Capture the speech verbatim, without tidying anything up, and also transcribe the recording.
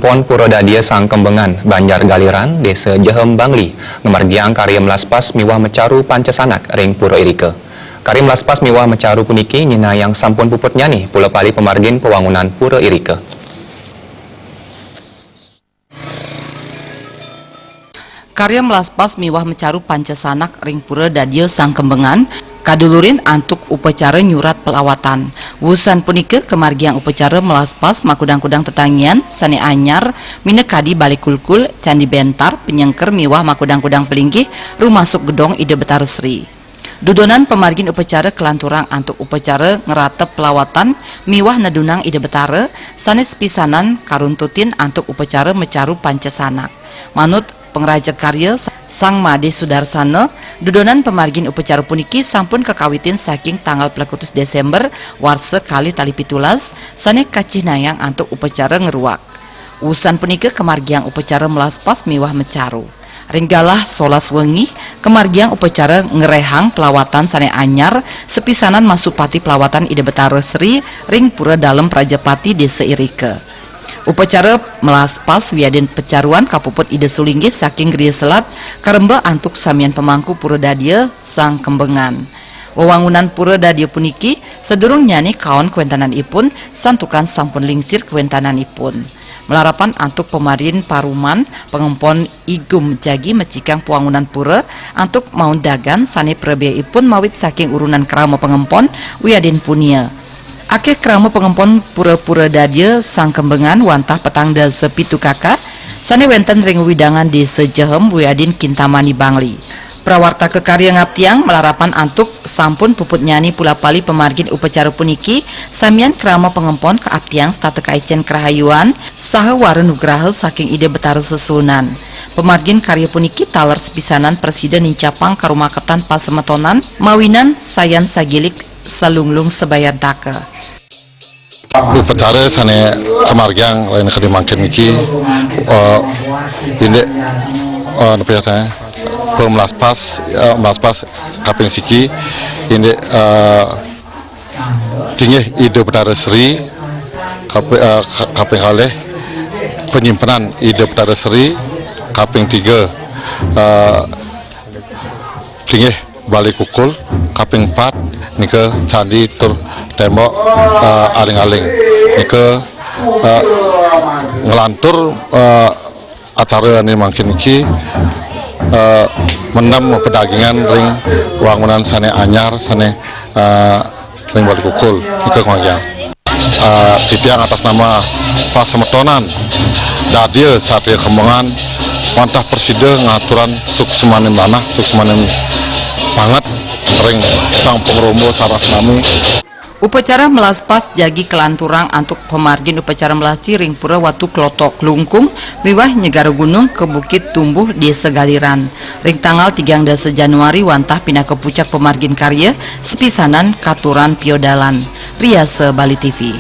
Pon Pura Dadia Sangkembengan, Banjar Galiran, Desa Jehem Bangli, ngamargiang karya melaspas miwah mecaru panca sanak ring pura irika. Karya melaspas miwah mecaru puniki nyinahang sampun puputnyane pula pali pamargin pawangunan pura irika. Karya melaspas miwah mecaru panca sanak ring pura Dadia Sangkembengan kadulurin antuk upacara nyurat pelawatan. Wusan punika kamargiang upacara melaspas makudang-kudang tetangian sane anyar, minakadi Bale Kulkul, Candi Bentar, Penyengker miwah makudang-kudang palinggih rumasuk gedong Ida Betara Sri. Dudonan pamargin upacara kalanturang antuk upacara ngratep pelawatan miwah nedunang Ida Betara sane sepisanan karuntutin antuk upacara mecaru panca sanak. Manut pangraja karya Sang Made Sudarsana, dudonan pamargin upacara puniki sampun kakawitin saking tanggal plekutus Desember warsa kalih tali pitulas sane kacihnayang antuk upacara ngruak. Wusan punika kamargiang upacara melaspas miwah mecaru. Ring galah solas wengi, kamargiang upacara ngrehang pelawatan sane anyar, sepisanan masupati pelawatan Ida Betara Sri ring Pura Dalem Prajapati Desa irika. Upacara melaspas wiadin pecaruan kapuput Ida sulinggih saking griya selat, karemba antuk samian pamangku Pura Dadia Sangkembengan. Wewangunan Pura Dadia puniki sadurungnyane kaon kawentenanipun, santukan sampun lingsir kawentenanipun. Malarapan antuk pamargin paruman, pangempon I Gum jagi mecikang pawangunan pura antuk maundagan sane prabeaipun mawit saking urunan krama pangempon wiadin punia. Akeh krama pangempon Pura-Pura Dadia Sangkembengan wantah petang dasa pitu kakah sane wenten ring wewidangan Desa Jehem wiadin Kintamani Bangli. Prawartaka karya ngaptiang malarapan antuk sampun puputnyane pula pali pamargin upacara puniki, samian krama pangempon kaaptiang setata kaicen karahayuan saha wara nugraha saking Ida Betara sesuunan. Pamargin karya puniki taler sepisanan prasida nincapang karumaketan pasemetonan mawinan sayan sagilik salunglung sabayantaka. Upacara sane kamargiang ring kadi mangkin niki, eh, indik, eh, napi ya, pemelaspas, eh, melaspas kaping siki, indik, eh, Inggih Ida Betara Sri, kapi-, eh, ka-, kaping kalih penyimpenan Ida Betara Sri, kaping tiga, eh, inggih Bale Kulkul, kaping empat nika candi tur tembok, eh, aling-aling. Nika, eh, nglantur, eh, acara ane mangkin niki, eh, mendem pedagingan ring wangunan sane anyar sane, eh, ring Bale Kulkul nika kamargiang. Eh, titiang atas nama pasemetonan Dadia Satria Kembengan wantah prasida ngaturang suksmaning manah, suksmaning panget ring Sang Pangrumbu sareng sami. Upacara melaspas jagi kalanturang antuk pamargin upacara melasti ring Pura Watu Klotok Klungkung miwah Nyegara Gunung ka Bukit Tumbuh, Desa Galiran. Ring tanggal tigang dasa Januari wantah pinaka pucak pamargin karya sepisanan katuran piodalan. Riasa Bali T V.